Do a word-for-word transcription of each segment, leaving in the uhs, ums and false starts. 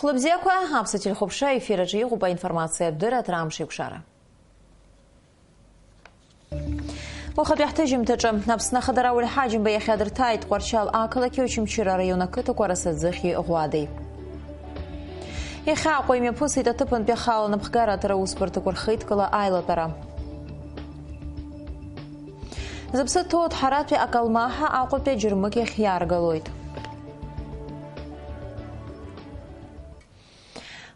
Хәлыбзиақәа, аԥсуа телехәаԥшра ефир аҿы иҟоуп аинформациатә дырраҭара Амш еиқәшара. Уахатәи ҳҭыжьымҭаҿы, Аԥсны Ахада Рауль Ҳаџьымба иахьа дырҭааит Тҟәарчал ақалақьи Очамчыра араион ақыҭақәа Арасаӡыхьи Ӷәадеи. Иахьа Аҟәа имҩаԥысит аҭыԥантәи ахала анапхгара аҭара аусбарҭақәа рхеидкыла аилатәара. Зыԥсы ҭоу Аҭҳаратәи акалмаҳа Аҟәатәи аџьармыкьахь иааргалоит.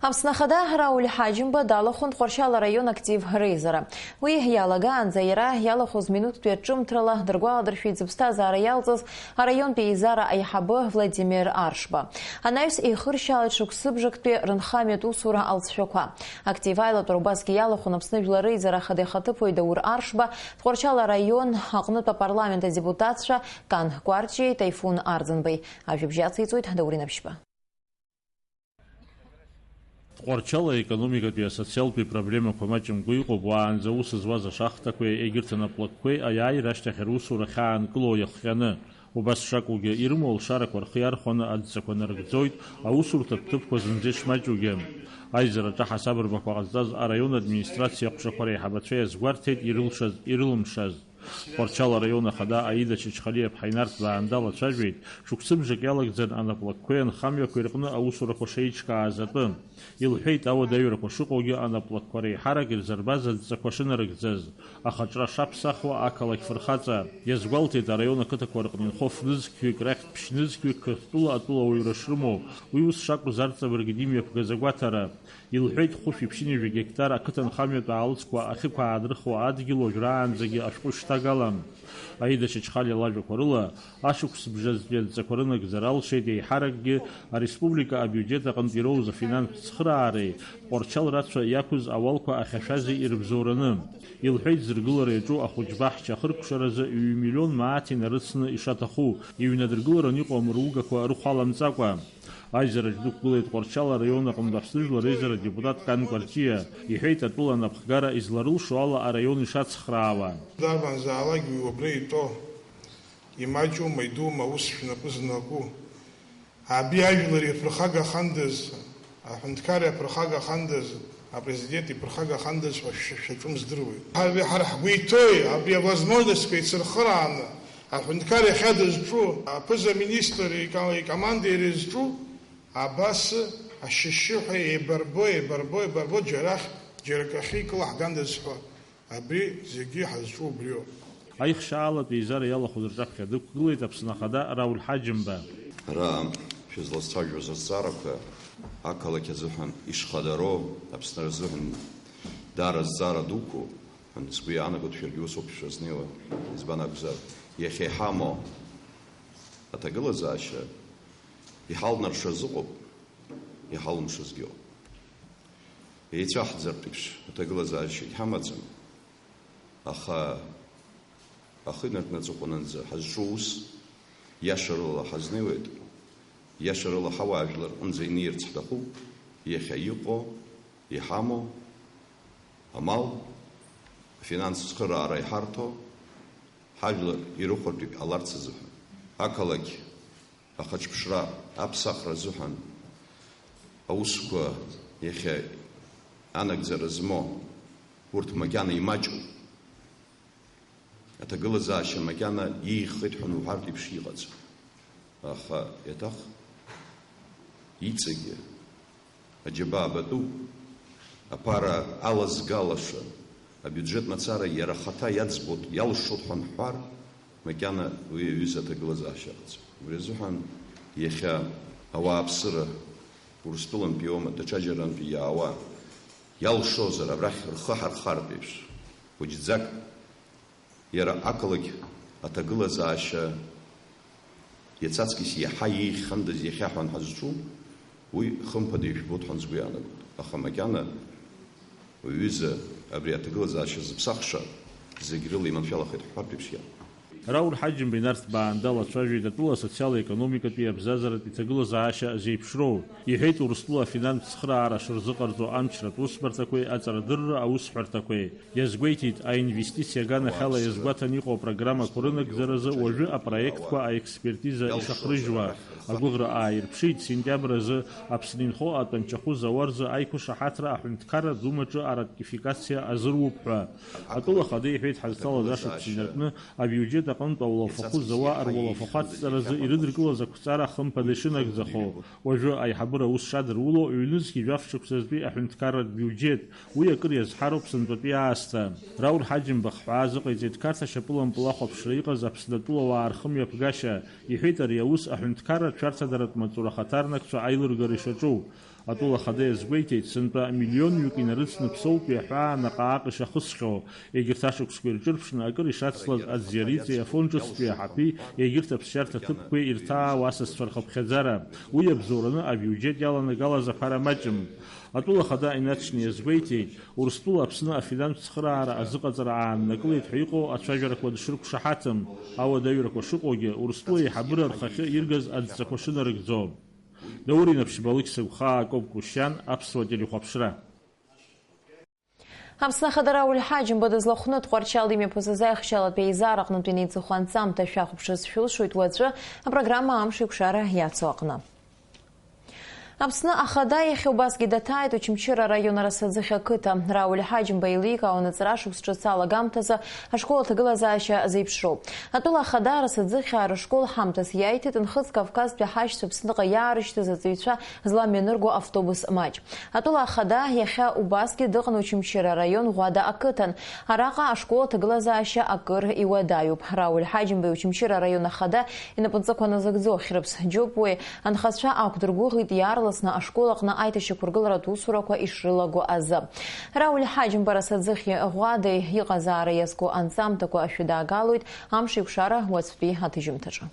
Аԥсны Ахада Рауль Ҳаџьымба далахәын Тҟәарчал араион актив реизара. Уи иалагаанӡа иара иалахәыз минуҭтәи аҿымҭрала дыргәаладыршәеит зыԥсҭазаара иалҵыз араионтәи еизара аиҳабы Владимир Аршба. Анаҩс еихыршьаалеит шықәсыбжактәи рынхамҩатә усура алҵшәақәа. Актив аилатәара убасгьы иалахәын Аԥсны Жәлар Реизара Ахада ихаҭыԥуаҩ Даур Аршба, Тҟәарчал араион аҟнытә апарламент адепутатцәа Кан Кәарҷиеи Таифун Арӡынбеи. Ажәабжь ациҵоит Даурен Аԥшьба. Тҟәарчал аекономикатәи асоциалтәи проблемақәа маҷымкәа иҟоуп, уаанӡа аус зуаз ашахтақәеи егьырҭ анаплакқәеи аиааира ашьҭахь русура ахьаанкылоу иахҟьаны. Убас шакәугьы, ирымоу алшарақәа рхы иархәаны адҵақәа нарыгӡоит, аусурҭатә ҭыԥқәа зынӡа ишмаҷугьы. Аизараҿы ҳасабырбақәа ҟазҵаз араион администрациа аҟәшақәа реиҳабацәа иазгәарҭеит ирылшаз, ирылымшаз. Тҟәарчал араион ахада Аида Чачхалиаԥҳа инарҭбаан далацәажәеит, шықәсыбжак иалагӡан анаплакқәеи анхамҩақәеи рҟны аусурақәа шеиҿкааз атәы. Илҳәеит, ауадаҩрақәа шыҟоугьы анаплакқәа реиҳарак ирзырбаз адҵақәа шынарыгӡаз, ахаҿра шаԥсахуа ақалақь фырхаҵа. Иазгәалҭеит араион ақыҭақәа рҟны инхо фнызқьҩык рахьтә ԥшьнызқьҩык Қырҭтәыла атәылауаҩра шрымоу, уи ус шакәыз арҵабыргит имҩаԥгаз агәаҭара. Илҳәеит, хәышәи ԥшьынҩажәи гектар ақыҭанхамҩатә аалыҵқәа ахьықәаадырхуа адгьыл уажәраанӡагьы ашәҟәы шьҭагалам. Аида Чачхалиа лажәақәа рыла, ашықәс бжазтәи адҵақәа рынагӡара алшеит еиҳаракгьы ареспублика абиуџьет аҟынтә ироуз афинанстә цхыраареи Тҟәарчал рацәа иақәыз ауалқәа ахьашәази ирыбзоураны. Илҳәеит, зыргылара иаҿу ахәыҷбаҳча ахыркәшаразы ҩ-миллион мааҭ инарыцны ишаҭаху, иҩнадыргыларан иҟоу амыругақәа рыхә аламҵакәа. Аизараҿ дықәгылеит Тҟәарчал араион аҟынтә Аԥсны Жәлар Реизара адепутат Кан Кәарҷиа. Иҳәеит, атәыла анапхгара изларылшо ала араион ишацхраауа. Дарбанзаалак уи убра итәоу, имаҷума, идуума, аус шәнапы знаку? Абри ажәлар иаԥырхагахандаз, аҳәынҭқарра иаԥырхагахандаз, апрезидент иԥырхагахандаз ҳәа шәа-, шәаҿым здыруеит. Ҳара, ҳара ҳгәы иҭоуи, абри авозможностьқәа еицырхырааны, аҳәынҭқар иахьа дызҿу, аԥыза-министр ика-, икоманда ирызҿу, абас ашьшьыҳәа еибарбо, еибарбо, еибарбо, џьарахь, џьара акы ахьикылаҳгандаз ҳәа. Абри зегьы ҳазҿу убриоуп. Аихшьаалатә еизара иалахәыз рҿаԥхьа дықәгылеит Аԥсны Ахада Рауль Ҳаџьымба. Ара шәызлацәажәоз азҵаарақәа ақалақь азыҳәан ишхадароу, Аԥсны азыҳәан даара азҵаара дуқәоуп, сгәы иаанагоит, шәаргьы усоуп шәазнеиуа, избан акәзар, иахьа иҳамоу аҭагылазаашьа иҳалнаршаз ыҟоуп, иҳалымшазгьы ыҟоуп. Еицәаҳӡартә еиԥш аҭагылазаашьагь ҳамаӡам, аха ахы инаркны аҵыхәанынӡа ҳазҿу ус иашарыла ҳазнеиуеит, иашарыла ҳауаажәлар рҟынӡа инеирц ҳҭахуп, иахьа иҟоу, иҳамоу амал, афинанстә цхыраара иҳарҭо, ҳажәлар ирыхәартә иҟаларц азыҳәан. Ақалақь ахаҿыԥшра, аԥсахра азыҳәан аусқәа иахьа анагӡара змоу урҭ макьана имаҷуп. Аҭагылазаашьа макьана иеиӷьхеит ҳәа уҳәартә еиԥш иҟаӡам. Аха иаҭах иҵегьы аџьабаа батәуп, аԥара алазгалаша, абиуџьет мацара иара ахаҭа иаӡбоит, иалшоит ҳәа анҳәар, макьана уи аҩыза аҭагылазаашьа ыҟаӡам. Убри азыҳәан иахьа ауааԥсыра Урыстәылантәи иоума, даҽаџьарантәи иаауа, иалшозар, абрахь рхы ҳархартә еиԥш, хәыҷӡак, иара ақалақь аҭагылазаашьа иацаҵкьыс иаҳа иеиӷьхандаз иахьа ҳәа анҳазҿу, уи хымԥада ижәбоит ҳәа сгәы иаанагоит. Аха макьана уҩыза абри аҭагылазаашьа зыԥсахша зегь рыла иманшәалахеит ҳҳәартә еиԥш иҟоуп. Рауль Ҳаџьымба инарҭбаан далацәажәеит атәыла асоциал-економикатәи абзазаратә иҭагылазаашьа зеиԥшроу. Иҳәеит, Урыстәыла афинанстә цхыраара шырзыҟарҵо амчратә усбарҭақәеи аҵарадырра аусҳәарҭақәеи. Иазгәеиҭеит, аинвестициа аганахьала иазгәаҭан иҟоу апрограммақәа рынагӡаразы уажәы апроектқәа аекспертиза ишахрыжьуа. Агәыӷра ааирԥшит, сентиабр азы Аԥсны инхо атәанчахәы зауа рзы аиқәышаҳаҭра аҳәынҭқарра Думаҿы аратификациа азыруп ҳәа. Атәыла Ахада иҳәеит, ҳазҭалаз ашықәс инаркны абиуџьет аҟынтә ауалафахәы зауа руалафахәы ацҵаразы ирыдыркылаз ақәҵара хымԥада ишынагӡахо. Уажәы аиҳабыра аус шадыруло, ҩнызқьи жәаф шықәсазтәи аҳәынҭқарратә биуџьет, уи акыр иазҳароуп сынтәатәи аасҭа. Рауль Ҳаџьымба ахҳәаа азыҟаиҵеит Қарҭ ашьапылампыл ахәаԥшра иҟаз Аԥсны атәылауаа рхымҩаԥгашьа. Иҳәеит, ари аус аҳәынҭқарра аҽарҭадаратә маҵура ахаҭарнакцәа аилыргара ишаҿу. Атәыла Ахада иазгәеиҭеит, сынтәа миллионҩык инарыцны Ԥсоутәи аҳәаа наҟ-ааҟ ишахысхьоу, егьырҭ ашықәсқәа ирҿырԥшны акыр ишацлаз Аӡиариҵеи Афон ҿыцтәи аҳаԥи егьырҭ аԥсшьарҭа ҭыԥқәеи ирҭаау асасцәа рхыԥхьаӡара. Уи иабзоураны абиуџьет иаланагалаз аԥара маҷым. Атәыла Ахада инаҵшьны иазгәеиҭеит, Урыстәыла Аԥсны афинанстә цхыраара азыҟаҵара ааннакылеит ҳәа иҟоу ацәажәарақәа дшрықәшаҳаҭым, ауадаҩрақәа шыҟоугьы, Урыстәыла аиҳабыра рхахьы иргаз адҵақәа шынарыгӡо. Даур Инаԥшьба, Алықьса Гәхаа, Кәыкәшьан, Аԥсуа телехәаԥшра. Аԥсны Ахада Рауль Ҳаџьымба дызлахәны Тҟәарчал имҩаԥысыз аихшьалатәи аизаараҟнытә инеиҵыху анҵамҭа шәахәаԥшырц шәылшоит уаҵәы апрограмма Амш еиқәшара иацу аҟны. Аԥсны Ахада иахьа убасгьы даҭааит Очамчыра араион Арасаӡыхь ақыҭа. Рауль Ҳаџьымба еиликаауан аҵара шықәс ҿыц алагамҭазы ашкол аҭагылазаашьа зеиԥшроу. Атәыла Ахада Арасаӡыхьаа рышкол ҳамҭас иаиҭеит Нхыҵ Кавказтәи ҳашьцәа Аԥсныҟа иаарышьҭыз аҵаҩцәа зламҩанырго автобус маҷ. Атәыла Ахада иахьа убасгьы дыҟан Очамчыра араион Ӷәада ақыҭан. Араҟа ашкол аҭагылазаашьа акыр иуадаҩуп. Рауль Ҳаџьымбеи Очамчыра араион Ахада инапынҵақәа назыгӡо Хьрыԥс Џьопуеи анхацәа аақәдыргәыӷит иаарласны ашкол аҟны аиҭашьақәыргыларатә усурақәа ишрылаго азы. Рауль Ҳаџьымба Арасаӡыхьи Ӷәадеи иҟазаара иазку анҵамҭақәа шәыдаагалоит Амш еиқәшара уаҵәтәи аҭыжьымҭаҿы.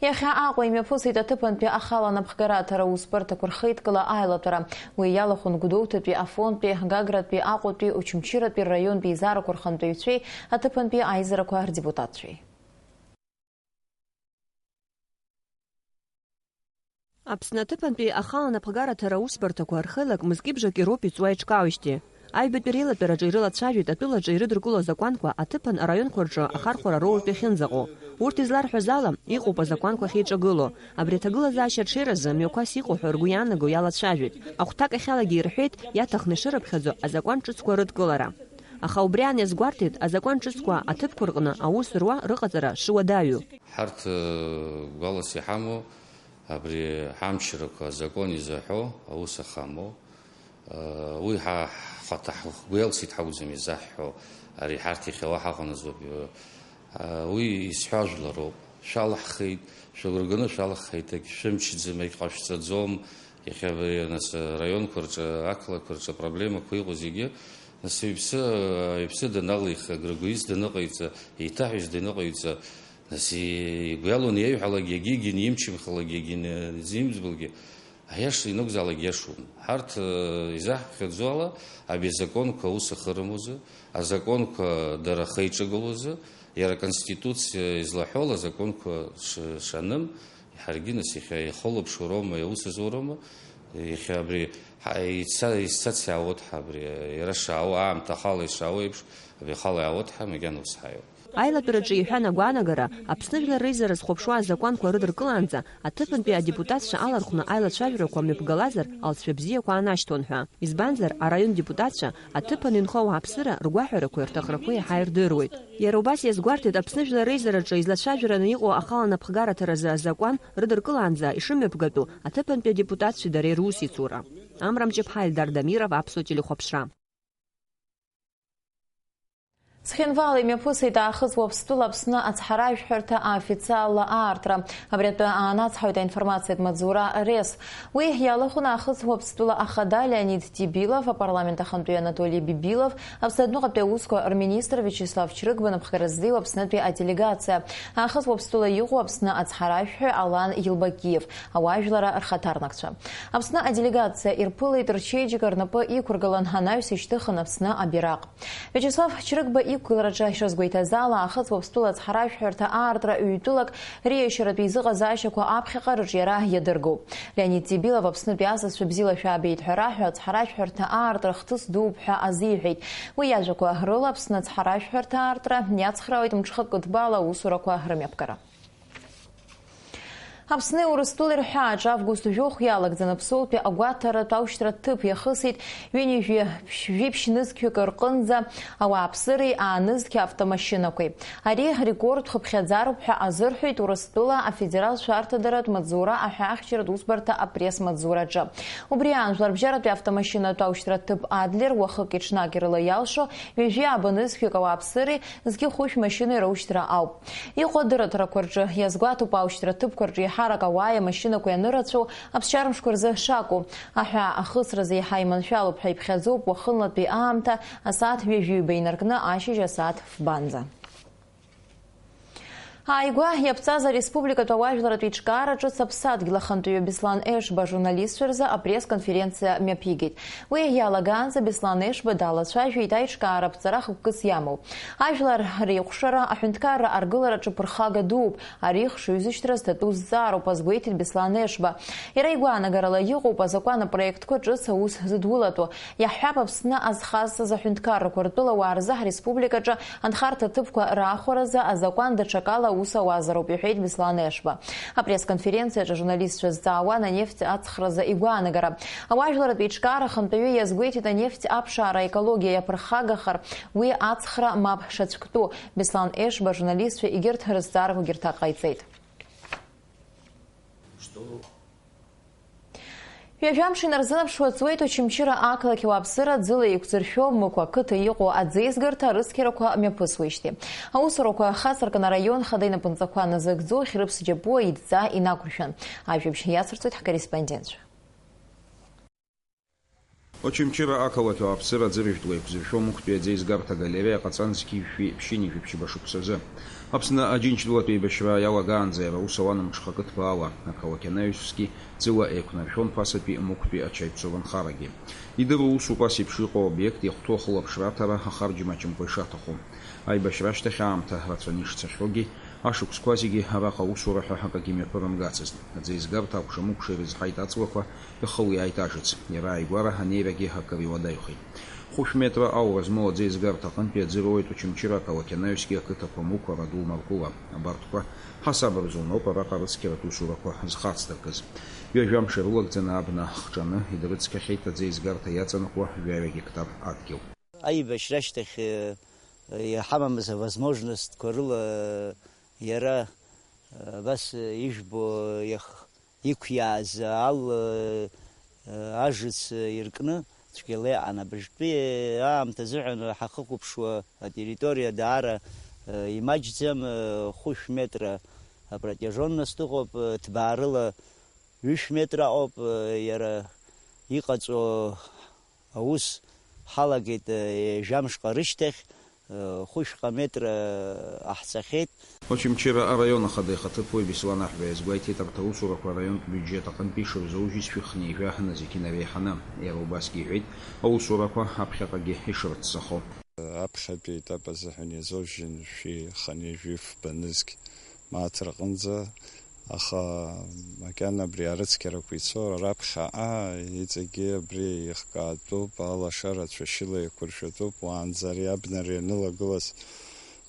Иахьа Аҟәа имҩаԥысит аҭыԥантәи ахала анапхгара аҭара усбарҭақәа рхеидкыла аилатәара. Уи иалахәын Гәдоуҭатәи, Афонтәи, Гагратәи, Аҟәатәи, Очамчыратәи рраионтәи еизарақәа рхантәаҩцәеи аҭыԥантәи аизарақәа рдепутатцәеи. Аԥсны аҭыԥантәи ахала анапхгара аҭара усбарҭақәа рхеилак мызкы-бжаки роуп иҵуа иҿкаауижьҭеи. Аҩбатәи реилатәараҿы ирылацәажәеит атәылаҿы ирыдыркыло азакәанқәа аҭыԥан араионқәа рҿы ахархәара роуртә иахьынӡаҟоу. Урҭ изларҳәаз ала, иҟоуп азакәанқәа ахьеиҿагылоу. Абри аҭагылазаашьа аҽеиразы мҩақәас иҟоу ҳәа ргәы иаанагоу иалацәажәеит. Ахәҭак ахьалагьы ирҳәеит, иаҭахны ишырыԥхьаӡо азакәан ҿыцқәа рыдкылара. Аха убри аан иазгәарҭеит, азакәан ҿыцқәа аҭыԥқәа рҟны аус руа рыҟаҵара шуадаҩу. Ҳарҭ, э, гәалас иҳамоу абри ҳамчрақәа азакәан изаҳәо аус ахамоу, э, уи ҳа ҳхаҭа ҳгәы иалсит ҳакәӡам изаҳҳәо, ари ҳарҭ иахьа уа ҳаҟанаҵоуп, э, уи исҳәо ажәлароуп. Шәалаҳхеит, шәагәырганы шәалаҳхеит, егь шәымчӡам, егь ҟашәҵаӡом, иахьа абри, нас, араионқәа рҿы, ақалақьқәа рҿы апроблемақәа иҟоу зегьы, нас, иԥсы, иԥсы даналихы, Григорис даныҟаиҵа, еиҭаҳәыс даныҟаиҵа, нас, игәы иалоу аниеиҳәалак, егьигьы анимчымхалак, егьи ани-, анимӡбалак, аиаша ианакәзаалак иашоуп. Ҳарҭ, э, изаҳԥхьаӡо ала, абри азаконқәа аус ахырымоузи, азаконқәа дара ахеиҿагылози, иара аконституциа излаҳәо ала азаконқәа ш-, шаным, Ҳаргьы нас иахьа иахылаԥшуа роума, иаус азоуроума, иахьа абри ҳа-, ица-, изцац иаауеит ҳа абри, иара шаауа, аамҭа ахала ишаауа еиԥш, абри ахала иаауеит ҳа, макьана ус ҳаиуеит. Аилатәараҿы иҳәан агәаанагара, Аԥсны Жәлар Реизара зхәаԥшуа азакәанқәа рыдыркылаанӡа аҭыԥантәи адепутатцәа алархәны аилацәажәарақәа мҩаԥгалазар, алҵшәа бзиақәа аанашьҭуан ҳәа. Избанзар, араион депутатцәа аҭыԥан инхо ауааԥсыра ргәаҳәарақәеи рҭахрақәеи иаҳа ирдыруеит. Иара убас иазгәарҭеит Аԥсны Жәлар Реизараҿы излацәажәараны иҟоу ахала напхгараҭаразы азакәан рыдыркылаанӡа ишымҩаԥгатәу аҭыԥантәи адепутатцәеи дареи русеицура. Амра Мҷыԥҳа, Ельдар Дамиров, Аԥсуа телехәаԥшра. Цхинвал имҩаԥысит Аахыҵ Уаԥстәыла Аԥсны ацҳаражәҳәарҭа официалла аартра. Абри атәы аанацҳауеит аинформациатә маҵзура Рес. Уи иалахәын Аахыҵ Уаԥстәыла ахада Леонид Тибилов, апарламент ахантәаҩы Анатоли Бибилов, Аԥсны адәныҟатәи аусқәа рминистр Виачеслав Чрыгба напхгара ззиуа Аԥснытәи аделегациа, Аахыҵ Уаԥстәыла иҟоу Аԥсны ацҳаражәҳәаҩ Алан Елбакиев, ауаажәларра рхаҭарнакцәа. Аԥсны аделегациа ирԥылеит рчеиџьыка рнапы иқәыргылан, анаҩс ишьҭыхын Аԥсны абираҟ. Виачеслав Чрыгба Иқәгылараҿы ишазгәеиҭаз ала, аахыҵ Уаԥстәыла ацҳаражәҳәарҭа аартра ҩтәылак риашьаратәи изыҟазаашьақәа аԥхьаҟа рыҿиара иадыргоуп. Леонид Ҵибилов Аԥснытәи асасцәа бзиала шәаабеит ҳәа раҳәо ацҳаражәҳәарҭа аартра хҭыс дууп ҳәа азиҳәеит. Уи иажәақәа рыла, Аԥсны ацҳаражәҳәарҭа аартра иацхраауеит мҽхакы ҭбаала аусурақәа рымҩаԥгара. Аԥсни Урыстәылеи рҳәааҿ август жәохә иалагӡаны Аԥсуалтәи агәаҭаратә аушьҭра ҭыԥ иахысит ҩынҩажәи жәиԥшь нызқьҩык рҟынӡа ауааԥсыреи аанызқь автомашьынақәеи. Ари рекорд хыԥхьаӡароуп ҳәа азырҳәеит Урыстәыла афедерал шәарҭадаратә маҵзура аҳәаахьчаратә усбарҭа апресс-маҵзураҿы. Убри аан, жәларбжьаратәи автомашьынатә аушьҭра ҭыԥ Адлер уахыки-ҽнаки рыла иалшо ҩажәи ааба нызқьҩык ауааԥсыреи зқьы хәышә машьынеи роушьҭра ауп. Иҟоу адырраҭарақәа рҿы иазгәаҭоуп аушьҭра ҭыԥқәа рҿы еиҳарак ауааи амашьынақәеи анырацәоу аԥсшьармшқәа рзы шакәу. Аҳәаа ахысразы еиҳа иманшәалоуп ҳәа иԥхьаӡоуп уахынлатәи ааамҭа, асааҭ ҩажәиҩба инаркны ашьыжь асааҭ фбанӡа. Ааигәа иаԥҵаз ареспубликатә ауаажәларратә еиҿкаара ҿыц аԥсадгьыл ахантәаҩы Беслан Ешба ажурналистцәа рзы апресс-конференциа мҩаԥигеит. Уи иалагаанӡа Беслан Ешба далацәажәеит аиҿкаара аԥҵара хықәкыс иамоу. Ажәлар реихәшара аҳәынҭқарра аргылараҿы ԥырхага дууп, ари хшыҩзышьҭра зҭатәу зҵаароуп, азгәеиҭеит Беслан Ешба. Иара игәаанагарала иҟоуп азакәан апроектқәа ҿыц аус зыдулатәу. Иаҳҳәап, Аԥсны азхазҵаз аҳәынҭқаррақәа ртәылауаа рзы ҳреспубликаҿы анхарҭа ҭыԥқәа раахәаразы азакәан даҽакала аус ауазароуп, иҳәеит Беслан Ешба. Апресс-конференциаҿы ажурналистцәа зҵаауан анефть аҵхразы игәаанагара. Ауаажәларратә еиҿкаара ахантәаҩы иазгәеиҭеит, анефть аԥшаара аекологиа иаԥырхагахар, уи аҵхра мап шацәктәу. Беслан Ешба ажурналистцәа егьырҭ рызҵаарақәагьы рҭак ҟаиҵеит. Ҩажәамш инарзынаԥшуа ҵуеит Очамчыра ақалақь ауааԥсыра ӡыла еиқәзыршәо Мықә ақыҭа иҟоу аӡеизгарҭа арыцқьарақәа мҩаԥысуеижьҭеи. Аусурақәа хацыркын араион хада инапынҵақәа назыгӡо Хьрыԥс Џьапуа идҵа инақәыршәан. Ажәабжь иацырҵоит ҳкорреспондентцәа. Очамчыра ақалақь ауааԥсыра аӡыржәтәла еиқәзыршәо Мықәтәи аӡеизгарҭа агалереиа ҟаҵан зқьи жәшәи ԥшьынҩажәи ԥшьба шықәсазы. Аԥсны Аџьынџьтәылатә еибашьра иалагаанӡа иара аус ауан мҽхакы ҭбаала, ақалақь анаҩсгьы ӡыла еиқәнаршәон ԥасатәи Мықәтәи ачаиԥсура нхарагьы. Идыруа усуп ас еиԥш иҟоу аобиект иахәҭоу ахылаԥшра аҭара ахарџь маҷымкәа ишаҭаху. Аибашьра ашьҭахь аамҭа рацәаны ишцахьоугьы, ашықәсқәа зегьы араҟа аусура ҳәа акагьы мҩаԥырымгацызт. Аӡеизгарҭа акәша-мыкәша ирызҳаит аҵлақәа, ихылиааит ажыц. Иара ааигәара анеирагьы акыр иуадаҩхеит. Хәышә метра аура змоу аӡеизгарҭа аҟынтәи аӡы роуеит Очамчыра ақалақь анаҩсгьы ақыҭақәа Мықә, Араду, Маркула. Абарҭқәа ҳасаб рзуноуп араҟа арыцқьаратә усурақәа зхацдыркыз. Ҩажәа мшы рылагӡаны абна хҿаны идырыцқьахьеит аӡеизгарҭа иаҵанакуа жәаҩа гектар адгьыл. Аибашьра ашьҭахь, э, иҳамамыз авозможностьқәа рыла, э, иара, э, абас, э, ижәбо иах-, иқәиааз ал, э, э, ажыц, э, иркны цәгьала иҟан. Абыржәтәи аамҭа азыҳәан ҳахыкәыԥшуа атерриториа даара, э, имаҷӡам, э, хәышә метра апротяжённость ыҟоуп, э, ҭбаарыла ҩышә метра ыҟоуп, э, иара иҟаҵо аус ҳалагеит, э, ҩажәа мшҟа рышьҭахь, э, хәышәҟа метра, э, ҟаҳҵахьеит. Очамчыра араион ахада ихаҭыԥуаҩ Беслан Аҳәба иазгәеиҭеит, арҭ аусурақәа араионтә биуџьет аҟынтәи ишырзоужьыз шәи хынҩажәа назықь инареиҳаны. Иара убасгьы иҳәеит, аусурақәа аԥхьаҟагьы ишрыццахо. Аԥхьатәи аетап азыҳәан иазоужьын шәи хынҩажәи фба нызқь мааҭ рҟынӡа, аха макьана абри арыцқьарақәа ицо раԥхьаҟа иҵегьы абри еихкаатәуп, алашара цәашьыла еиқәыршәатәуп, уаанӡа ари абнара ианылагылаз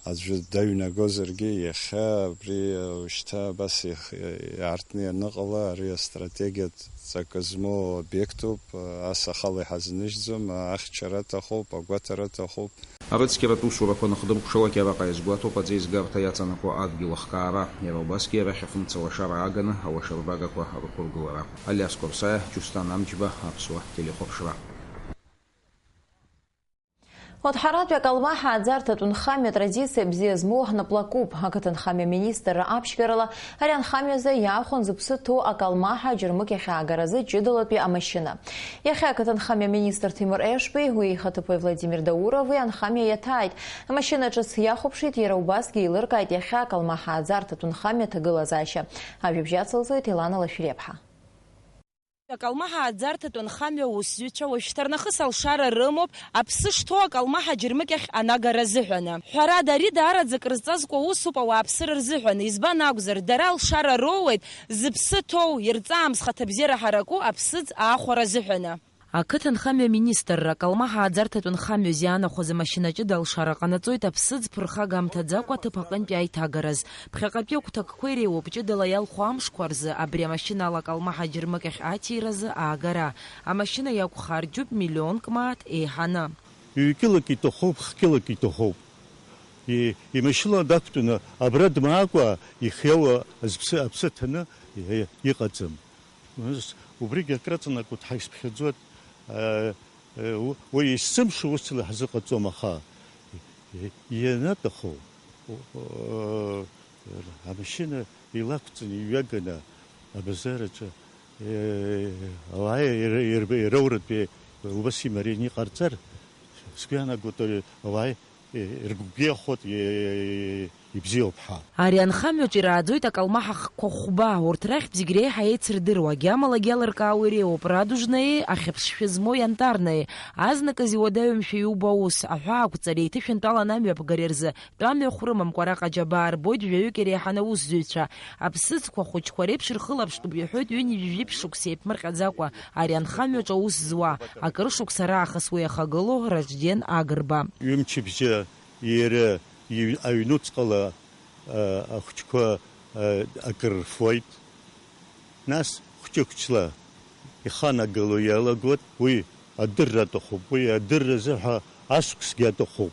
аӡәы даҩнагозаргьы, иахьа абри, э, шьҭа абас иах-, иаартны ианыҟала, ари астратегиатә ҵакы змоу обиектуп, э, ас ахала иҳазныжьӡом, э, ахьчара аҭахуп, агәаҭара аҭахуп. Арыцқьаратә усурақәа аныхдыркәшалак араҟа иазгәаҭоуп аӡеизгарҭа иаҵанакуа адгьыл ахкаара, иара убасгьы арахь афымца лашара ааганы алашарбагақәа рықәыргылара. Алиас Қәарсаиа, Џьусҭан Амҷба, Аԥсуа телехәаԥшра. Уаҭҳаратәи акалмаҳа ааӡарҭа атәынхамҩа атрадициа бзиа змоу ҳнаплакуп. Ақыҭанхамҩа аминистрра аԥшьгарала ари анхамҩазы иаахәон зыԥсы ҭоу акалмаҳа аџьармыкьа ахьаагаразы ҷыдалатәи амашьына. Иахьа ақыҭанхамҩа аминистр Ҭемыр Ешбеи уи ихаҭыԥуаҩ Владимир Даурови анхамҩа иаҭааит. Амашьына ҿыц иахәаԥшит, иара убасгьы еилыркааит иахьа акалмаҳа ааӡарҭа атәынхамҩа аҭагылазаашьа. Ажәабжь ацылҵоит Елана Лашәриаԥҳа. Акалмаҳа ааӡарҭатә нхамҩа аусзуҩцәа уажәшьҭарнахыс алшара рымоуп аԥсы шҭоу акалмаҳа џьармыкьахь анагара азыҳәаны. Ҳәарада, ари даараӡа крызҵазкуа усуп ауааԥсыра рзыҳәаны, избан акәзар, дара алшара роуеит зыԥсы ҭоу, ирҵаамыз хаҭабзиара ҳараку аԥсыӡ аахәара азыҳәаны. Ақыҭанхамҩа аминистрра, акалмаҳа ааӡарҭатә нхамҩа зианахәаз амашьына ҷыда алшара ҟанаҵоит аԥсыӡ ԥырхага амҭаӡакәа аҭыԥ аҟынтәи аиҭагараз. Ԥхьаҟатәи агәҭакқәа иреиуоуп ҷыдала иалху амшқәа рзы, абри амашьына ала акалмаҳа џьармыкьахь аҭиразы аагара. Амашьына иақәхар џьоуп миллионк мааҭ еиҳаны. Ҩ-кьылак иҭахуп, х-кьылак иҭахуп. И-, имашьына дақәтәаны абра дмаакәа ихиоу зԥсы, аԥсы ҭаны и-, иҟаӡам. Нас убригьы акраҵанакуеит ҳәа исԥхьаӡоит. Э, э, у-, уи есымша усла ҳзыҟаҵом, аха и-, и-, ианаҭаху, у-, э, амашьына илақәҵаны, иҩаганы абазараҿы, э, ауаа ир-, ир-, ироуратәи убас имарианы иҟарҵар, сгәы иаанагоит, ауаа ргәгьы иахәоит, ибзиоуп ҳәа. Ари анхамҩаҿ ирааӡоит акалмаҳа хкқәа хәба, урҭ рахьтә зегь реиҳа еицырдыруа, агьамалагьы иалыркаауа иреиуоуп радужные, ахьыԥшшәы змоу янтарные, азныказ иуадаҩымшәа иубо аус, аҳәаақәҵареи иҭышәынтәалан амҩаԥгареи рзы тәамҩахә рымамкәа араҟа аџьабаа рбоит жәаҩык иреиҳаны аусзуҩцәа. Аԥсыӡқәа ахәыҷқәа реиԥш ирхылаԥштәуп иҳәоит ҩынҩажәи жәиԥшь шықәса еиԥмырҟьаӡакәа ари анхамҩаҿы аус зуа, акыр шықәса раахыс уи иахагылоу Ражден Агрба. Ҩымчыбжьа иара иҩ-, аҩнуҵҟала, а, ахәыҷқәа, а, акыр рфоит. Нас хәҷы-хәҷла иханагало иалагоит, уи адырра аҭахуп, уи адырра азыҳәа ашықәсгьы аҭахуп.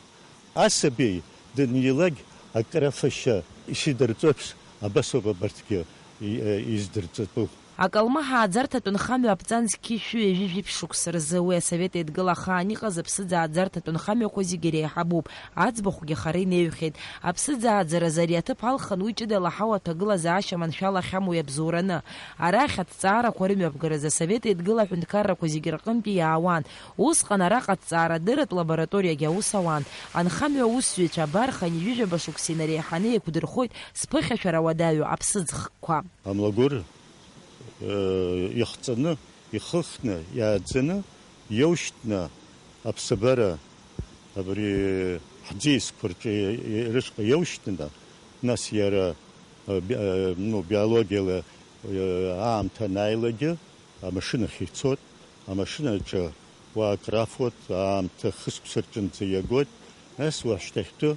Асаби данилак акрыфашьа ишидырҵо еиԥш, абасоуп абарҭгьы и-, э, издырҵатәу. Акалмаҳа ааӡарҭатә нхамҩа аԥҵан зқьи шәи ҩажәи жәиԥшь шықәса рзы уи асовет еидгыла ахаан иҟаз аԥсыӡ ааӡарҭатә нхамҩақәа зегьы иреиҳабуп. Аӡбахәгьы ахара инеиҩхеит. Аԥсыӡ ааӡаразы ари аҭыԥ алхын уи ҷыдала аҳауа аҭагылазаашьа маншәалахьам уи абзоураны. Арахь аҭҵаарақәа рымҩаԥгаразы асовет еидгыла аҳәынҭқаррақәа зегьы рҟынтәи иаауан. Усҟан араҟа аҭҵаарадырратә лабораториагьы аус ауан. Анхамҩа аусзуҩцәа абар, хынҩажәижәаба шықәса инареиҳаны еиқәдырхоит зԥыхьашәара уадаҩу аԥсыӡ хкқәа. Амлагәыр, э, ихҵаны, ихыхны, иааӡаны, иоушьҭны аԥсабара абри ҳӡиасқәа рҿы, рышҟа иоушьҭны, нас иара, э, би-, э, ну, биологиала, э, аамҭа анааилакгьы, амашьынахь ицот, амашьынаҿы уа акрафуат, аамҭа хысқәса рҿынӡа иагоит, нас уашьҭахьтәы,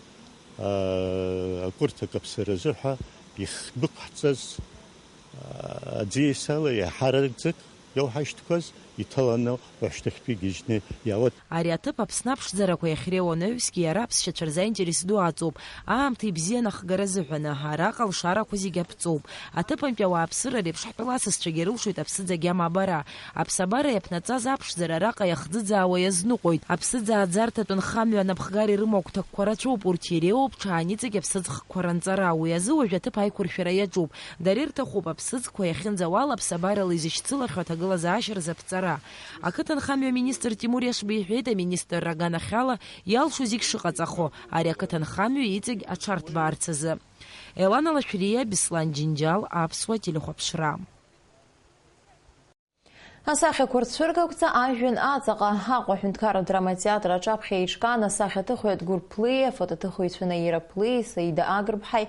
аа, акәырҭа каԥсаразы ҳәа ихдәықәҳҵаз, аа, аӡиас ала иаҳараӡак иоуҳашьҭқәаз иҭаланы уашьҭахьтәы игьежьны иаауеит. Ари аҭыԥ Аԥсны аԥшӡарақәа иахьреиуа анаҩсгьы иара аԥсшьацәа рзы аинтерес ду аҵоуп. Аамҭа ибзиан ахгара азыҳәаны, араҟа алшарақәа зегьы аԥҵоуп. Аҭыԥантәи ауааԥсыра реиԥш ҳтәыла асасцәагьы ирылшоит аԥсыӡ агьама абара. Аԥсабара иаԥнаҵаз аԥшӡара араҟа иахӡыӡаауа иазныҟәоит. Аԥсыӡ ааӡарҭатә нхамҩа анапхгара ирымоу агәҭакқәа рацәоуп, урҭ иреиуоуп ҽаан иҵегь аԥсыӡ хкқәа ранҵара, уи азы уажә аҭыԥ аиқәыршәара иаҿуп. Дара ирҭахуп аԥсыӡқәа иахьынӡауала аԥсабарала изышьцылахьоу аҭагылазаашьа рзы аԥҵара. Ақыҭанхамҩа аминистр Тимур Иашба иҳәеит, аминистрра аганахьала иалшо зегь шыҟаҵахо, ари ақыҭанхамҩа иҵегь аҽарҭбаарц азы. Елана Лашәриа, Беслан Џьынџьал, Аԥсуа телехәаԥшра. Асахьақәа рцәыргақәҵа ажәҩан аҵаҟа Аҟәа аҳәынҭқарратә драматеатр аҿаԥхьа еиҿкаан асахьаҭыхҩы Адгәыр Ԥлиа, афотоҭыхҩцәа Наира Ԥлиеи Саида Агрбҳаи,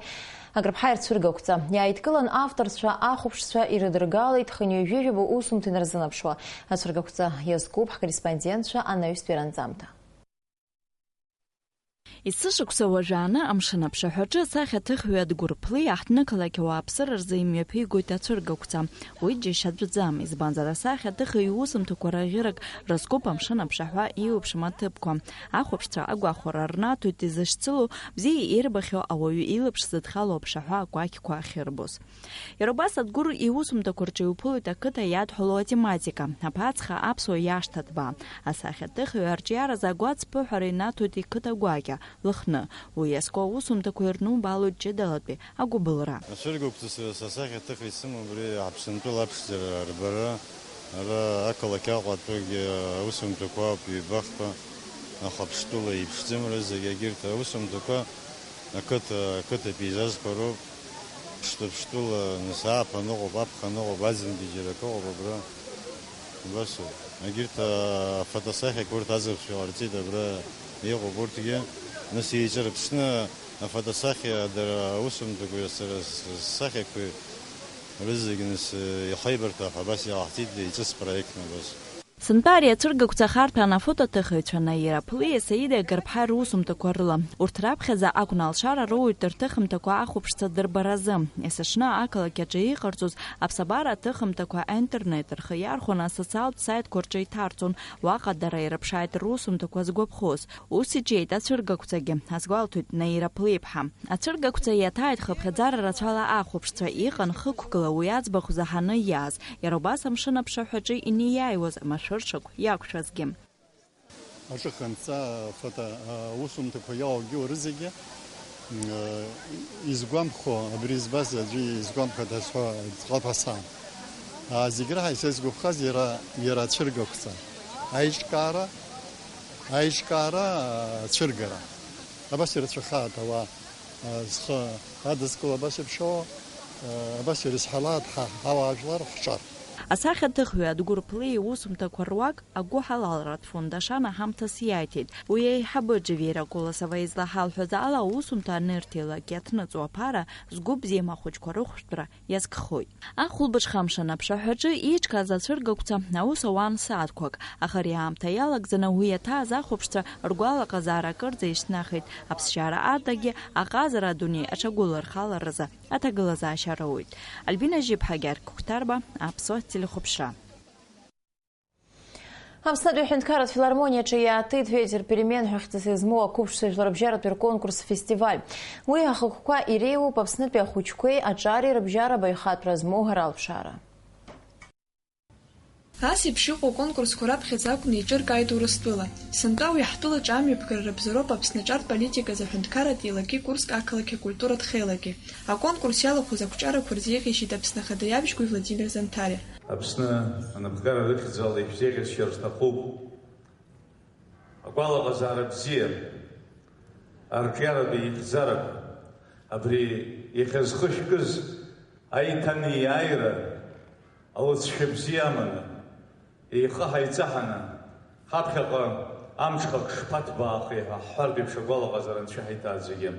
Агрбҳаи рцәыргақәҵа. Иааидкылан авторцәа, ахәаԥшцәа ирыдыргалеит хынҩажәижәаба усумҭа инарзынаԥшуа. Ацәыргақәҵа иазкуп ҳкорреспондентцәа анаҩстәи ранҵамҭа. Есышықәса уажәааны амшын аԥшаҳәаҿы асахьаҭыхҩы Адгәыр Ԥлиа аҳҭнықалақь ауааԥсыра рзы имҩаԥигоит ацәыргақәҵа. Уи џьашьатәӡам, избанзар асахьаҭыхҩы иусумҭақәа раӷьырак рызкуп амшын аԥшаҳәа еиуеиԥшым аҭыԥқәа. Ахәаԥшцәа агәахәара рнаҭоит изышьцылоу, бзиа ирбахьоу, ауаҩы илаԥш зыдхало аԥшаҳәа акәакьқәа ахьырбоз. Иара убас Адгәыр иусумҭақәа рҿы иуԥылоит ақыҭа иадҳәалоу атематика, аԥацха аԥсуа иашҭа ҭбаа. Асахьаҭыхҩы арҿиаразы агәаҵԥыҳәара инаҭоит иқыҭа гәакьа, Лыхны. Уи иазку аусумҭақәа ирнубаалоит ҷыдалатәи агәыбылра. Ацәыргақәҵа сара сасахьаҭыхра исымоуп абри Аԥсынтәыла аԥшӡара арбара. Ара ақалақь Аҟәатәигьы аусумҭақәа ауп ҩбахқәа, Ахәаԥштәыла, Иԥшӡымра, зегь егьырҭ аусумҭақәа ақыҭа, ақыҭа пейзажқәа роуп. Ԥштәы-ԥштәыла, нас, ааԥын ыҟоуп, аԥхын ыҟоуп, аӡынгьы џьара акы ыҟоуп абра. Убасоуп. Егьырҭ афотосахьақәа урҭ азаԥхьа ҟарҵеит, абра иҟоуп урҭгьы. Нас еиҿырԥшны афотосахьа дара аусумҭақәа сара сахьақәеи рызегь нас ихеибарҭәаха абас иҟаҳҵеит, еиҿыс проектны абас. Сынтәа ари ацәыргақәҵа ахарҭәаан афотоҭыхыҩцәа Наира Ԥлиа, Саида Гарԥҳаи русумҭақәа рыла. Урҭ раԥхьаӡа акәын алшара роуеит рҭыхымҭақәа ахәаԥшцәа дырбаразы. Есыҽны ақалақь аҿы иҟарҵоз аԥсабара аҭыхымҭақәа аинтернет рхы иархәаны асоциалтә саитқәа рҿы иҭарҵон, уаҟа дара ирыԥшааит русумҭақәа згәаԥхоз. Ус иҿиеит ацәыргақәҵагьы, азгәалҭоит Наира Ԥлиа-иԥҳа. Ацәыргақәҵа иаҭааит хыԥхьаӡара рацәала ахәаԥшцәа, иҟан хықәкыла уи аӡбахә заҳаны иааз, иара убас амшын аԥшаҳәаҿы инеиааиуаз амашәыршақә иақәшәазгьы. Аҿыханҵа фото, аусумҭақәа иалоугьы рызегьы, м, изгәамԥхо, абри збаз аӡәы изгәамԥхеит ҳәа ӡӷаб ҳасаан. А, зегь раҳа исзеиқәыԥхаз иара, иара ацәыргақәҵа. Аиҿкаара, аиҿкаара, а, ацәыргара. Абас ирацәахааит ауаа, а, зхы адызкыло абас еиԥшоу, а, абас ирызҳалааит ҳа, ҳауаажәлар, ҳҿар. Асахьаҭыхҩы Адгәыр Ԥлеи иусумҭақәа руак агәыҳалалратә фонд Ашана ҳамҭас иаиҭеит. Уи аиҳабы Џьевера Колосова излаҳалҳәаз ала, аусумҭа анырҭилак иаҭныҵуа аԥара згәы бзиам ахәыҷқәа рыхәшәтәра иазкхоит. Ахәылбыҽха амшын аԥшаҳәаҿы еиҿкааз ацәыргақәҵа аус ауан сааҭқәак, аха ари аамҭа иалагӡаны уи иаҭааз ахәаԥшцәа ргәалаҟазаара акырӡа ишьҭнахит, аԥсшьара адагьы аҟазара адунеи аҽагәылархаларазы аҭагылазаашьа роуеит. Альбина Жьыԥҳа, Гьаргь Кәҭарба, Аԥсуа телехәаԥшра. Аԥснытәи аҳәынҭқарратә филармониаҿы иаатит «Ветер перемен» ҳәа хьӡыс измоу ақәыԥшцәа жәларбжьаратәи рконкурс-фестиваль. Уи ахықәкқәа иреиуоуп Аԥснытәи ахәыҷқәеи аҿари рыбжьара абаҩхатәра змоу ҳара алшара. Ас еиԥш иҟоу аконкурсқәа раԥхьаӡа акәны еиҿыркааит Урыстәыла. Сынтәа уи ҳтәылаҿы амҩаԥгара рыбзоуроуп Аԥсны аҿартә политиказы аҳәынҭқарратә еилагьы Курск ақалақь акультуратә хеилагьы. Аконкурс иалахәыз ақәҿиарақәа рзеиӷьеишьеит Аԥсны Ахада иабжьгәи Владимир Занҭариа. Аԥсны анапхгара рыхьӡала ишәзеиӷьасшьарц сҭахуп агәалаҟазаара бзиа, арҿиаратә еиӷьзарақәа, абри иахьа зхы шәкыз аиҭанеиааира алыҵшәа бзиа аманы, еихы ҳаиҵаҳаны, ҳаԥхьаҟа амҽхак шԥаҭбаахеи ҳәа ҳҳәартә еиԥш агәалаҟазара анцәа ҳаиҭааит зегьы.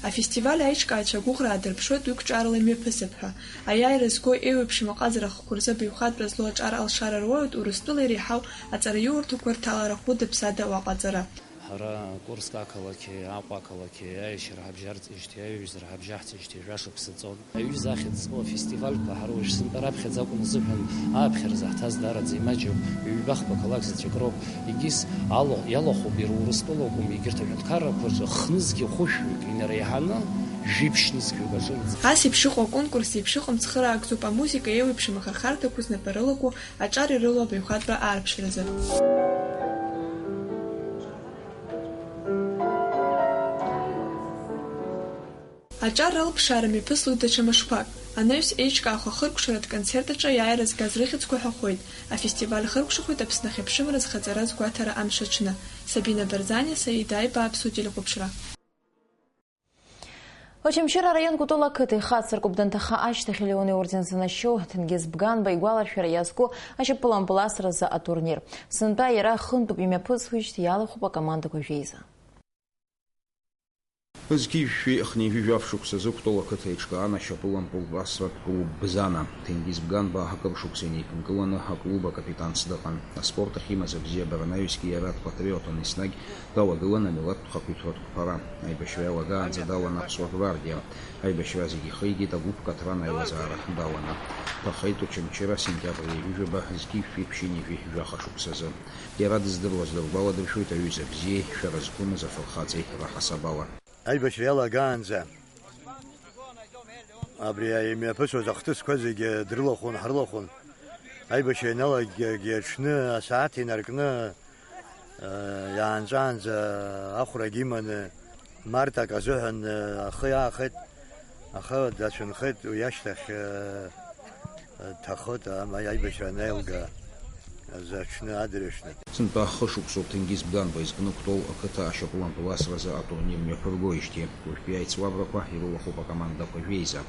Афестиваль аиҿкаацәа агәыӷра аадырԥшуеит уи қәҿиарала имҩаԥысып ҳәа. Аиааира зго еиуеиԥшым аҟазара ахқәа рзы абаҩхатәра злоу аҿар алшара руаҩуеит Урыстәыла иреиҳау аҵараиурҭақәа рҭалара хәыда-ԥсада уаҟа аҵара. Ҳара Курск ақалақьи Аҟәа ақалақьи аиашьара ҳабжьарҵеижьҭеи аҩызара ҳабжьаҳҵеижьҭеи жәа шықәса ҵон. Аҩыза ахьӡ зху афестивальқәа ҳара уажә сынтәа раԥхьаӡа акәын азыҳәан ааԥхьара заҳҭаз даараӡа имаҷуп, ҩба-хԥа қалақь заҵәык роуп. Егьыс ало-, иалахәуп иара Урыстәыла акәым, егьырҭ аҳәынҭқаррақәа рҿы хнызқьи хәышәҩык инареиҳаны жәиԥшь нызқьҩык аҿынӡа. Ас еиԥш иҟоу аконкурс еиԥш иҟам цхыраагӡоуп амузыка еиуеиԥшым ахырхарҭақәа знапы рылаку аҿар ирылоу абаҩхатәра аарԥшразы. Аҿар рылԥшаара мҩаԥыслоит даҽа мышқәак. Анаҩс еиҿкаахо ахыркәшаратә концерт аҿы аиааира згаз рыхьӡқәа ҳәахоит. Афестиваль хыркәшахоит Аԥсны ахьыԥшымра зхаҵара згәаҭара амш аҽны. Сабина Барзаниа, Саида Аиба, Аԥсуа телехәаԥшра. Очамчыра араион Кәтол ақыҭа ихацыркуп данҭаха ашьҭахь Леон иорден занашьоу Ҭенгиз Бганба игәаларшәара иазку ашьапылампыл асразы атурнир. Сынтәа иара хынтәуп имҩаԥысуеижьҭеи иалахәуп акомандақәа жәеиза. Зқьи жәшәи хынҩажәи жәаф шықәсазы Кәтол ақыҭа иҿкаан ашьапылампыл асратә клуб Бзана. Ҭенгиз Бганба акыр шықәса инеиԥынкыланы аклуб акапитанс дыҟан. Аспорт ахь имаз абзиабара анаҩсгьы иара дпатриотын, еснагь далагылан амилаҭтә хақәиҭратә қәԥара. Аибашьра иалагаанӡа далан Аԥсуа гвардиа. Аибашьра зегь ихигеит, агәыԥ Катран аилазаара даланы. Дҭахеит Очамчыра сентиабр ҩажәижәаба зқьи жәшәи ԥшьынҩажәи жәаха шықәсазы. Иара дыздыруаз дыргәаладыршәоит аҩыза бзиеи шәара зқәымыз афырхаҵеи раҳасабала. Аибашьра иалагаанӡа абри имҩаԥысуаз ахҭысқәа зегьы дрылахәын, ҳрылахәын. Аибашьра ианалагагьы аҽны асааҭ инаркны, э, иаанҵәаанӡа ахәрагьы иманы, мартак азыҳәан, э, ахы иаахеит, аха дацәынхеит, уи ашьҭахь, э, дҭахоит, ам-, аибашьра анеилга. Азы аҽны адырҩаҽны. Сынтәа хышықәсоуп Ҭенгиз Бганба изкны Кәтол ақыҭа ашьапылампыл асразы атурнир мҩаԥыргоижьҭеи. Уажәтәи аицлабрақәа ирылахәуп акомандақәа жәеиза.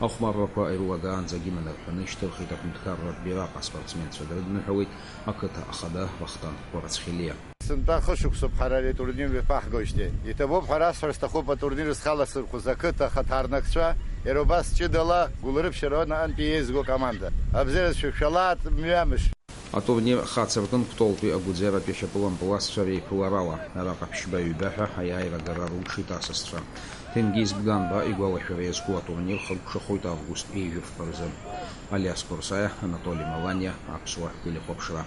Ахәмаррақәа ирылагаанӡагь иманы рҳәаны ишьҭырхит аҳәынҭқарратә бираҟ аспортсменцәа дрыдныҳәалеит ақыҭа ахада Вахтанг Кәарацхелиа. Сынтәа хышықәсоуп ҳара ари атурнир мҩаԥаҳгоижьҭеи. Иҭабуп ҳәа расҳәар сҭахуп атурнир зхаласырхәыз ақыҭа ахаҭарнакцәа, иара убас ҷыдала гәылрыԥшьара аҟынтәи еизго акоманда. Абзиараз шәықәшәалааит, мҩамыш! Атурнир хацыркын Кәтолтәи агәыӡератәи ашьапылампыласцәа реиԥыларала. Араҟа ԥшьба-ҩба ҳәа аиааира агара рылшеит асасцәа. Ҭенгиз Бганба игәалашәара иазку атурнир хыркәшахоит август ҩажәи фба рзы. Алиас Курсаиа, Анатоли Маланиа, Аԥсуа телехәаԥшра.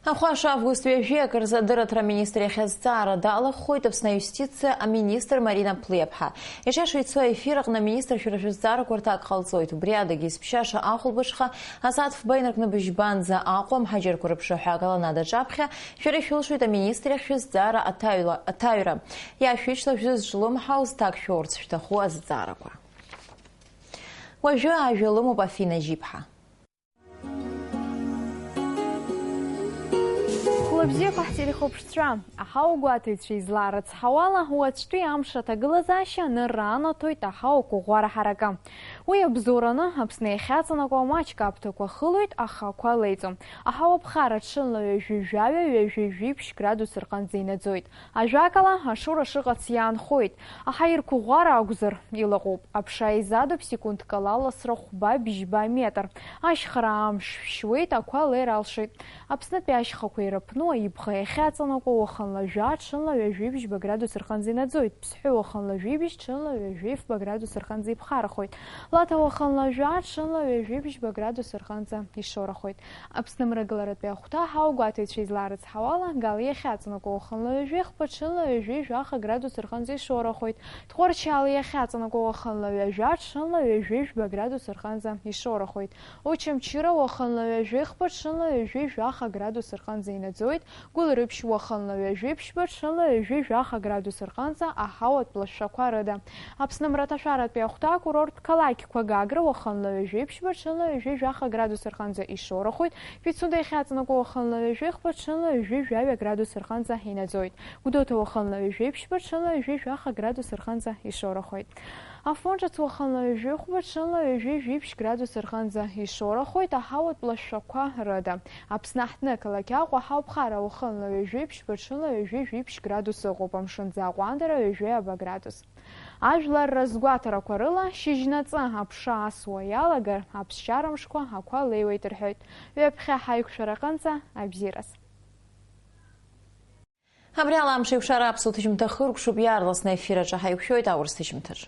Ахәаша август ҩажәи акырзы адырраҭара аминистр иахь азҵаара далахәхоит Аԥсны аиустициа аминистр Марина Ԥлиаԥҳа. Ишиашоу ицо аефир аҟны аминистрцәа рзы зҵаарақәа рҭак ҟалҵоит. Убри адагьы, изԥшьаша ахәылбыҽха асааҭ фба инаркны быжьбанӡа Аҟәа амҳаџьырқәа рыԥшаҳәа аколоннада аҿаԥхьа шәара ишәылшоит аминистр иахь шәызҵаара аҭаҩла-, аҭаҩра. Иашәышьҭла шәзызҿлымҳау зҭак шәоурц шәҭаху азҵаарақәа. Уажәы ажәа лымоуп Афина Жьиԥҳа. Хәлабзиақәа ҳтелехәаԥшцәа, аҳауа гәаҭаҩцәа излаарыцҳауала, уаҵәтәи амш аҭагылазаашьа анырра анаҭоит аҳауақәа ӷәӷәара ҳаракы. Уи абзоураны Аԥсны иахьаҵанакуа маҷк аԥҭақәа хылоит, аха ақәа леиӡом. Аҳауа ԥхара ҽынла ҩажәи жәаҩа, ҩажәи жәиԥшь градус рҟынӡа инаӡоит. Ажәакала, ашоура шыҟац иаанхоит. Аҳаирқәа ӷәӷәара акәзар, илаҟоуп. Аԥша изадуп секундк ала ласра хәба-бжьба метр. Ашьхара амш шәшьуеит, ақәа леир алшоит. Аԥснытәи ашьхақәа ирыԥну аибӷа иахьаҵанакуа уахынла жәа, ҽынла ҩажәи бжьба градус рҟынӡа инаӡоит. Ԥсҳәы уахынла жәибжь, ҽынла ҩажәи фба градус рҟынӡа иԥхарахоит. Лаҭа уахынла жәа, ҽынла ҩажәи бжьба градус рҟынӡа ишоурахоит. Аԥсны мрагыларатәи ахәҭа аҳауа гәаҭаҩцәа излаарыцҳауала, Гал иахьаҵанакуа уахынла ҩажәи хԥа, ҽынла ҩажәи жәаха градус рҟынӡа ишоурахоит. Тҟәарчал иахьаҵанакуа уахынла ҩажәа, ҽынла ҩажәи жәба градус рҟынӡа ишоурахоит. Очамчыра уахынла ҩажәи хԥа, ҽынла ҩажәи жәаха градус рҟынӡа инаӡоит. Гәылрыԥшь уахынла ҩажәи ԥшьба, ҽынла ҩажәи жәаха градус рҟынӡа аҳауатә лашәақәа рыда. Аԥсны мраҭашәаратәи ахәҭа акурорттә қалақьқәа Гагра уахынла ҩажәи ԥшьба, ҽынла ҩажәи жәаха градус рҟынӡа ишоурахоит. Пицунда иахьаҵанакуа уахынла ҩажәи хԥа, ҽынла ҩажәи жәаҩа градус рҟынӡа инаӡоит. Гәдоуҭа уахынла ҩажәи ԥшьба, ҽынла ҩажәи жәаха градус рҟынӡа ишоурахоит. Афон ҿыц уахынла ҩажәи хәба, ҽынла ҩажәи жәиԥшь градус рҟынӡа ишоурахоит аҳауатә лашәақәа рыда. Аԥсны аҳҭнықалақь Аҟәа аҳауа ԥхара уахынла ҩажәи ԥшьба, ҽынла ҩажәи жәиԥшь градус ыҟоуп, амшынӡы аҟәандара ҩажәи аба градус. Ажәлар разгәаҭарақәа рыла, шьыжьнаҵы аԥша асуа иалагар, аԥсшьара мшқәа ақәа леиуеит рҳәоит. Ҩаԥхьа ҳаиқәшәараҟынӡа абзиараз. Абри ала амш еиқәшара аԥсуа ҭыжьымҭа хыркәшоуп, иаарласны аефир аҿы ҳаиқәшәоит аурыс ҭыжьымҭаҿ.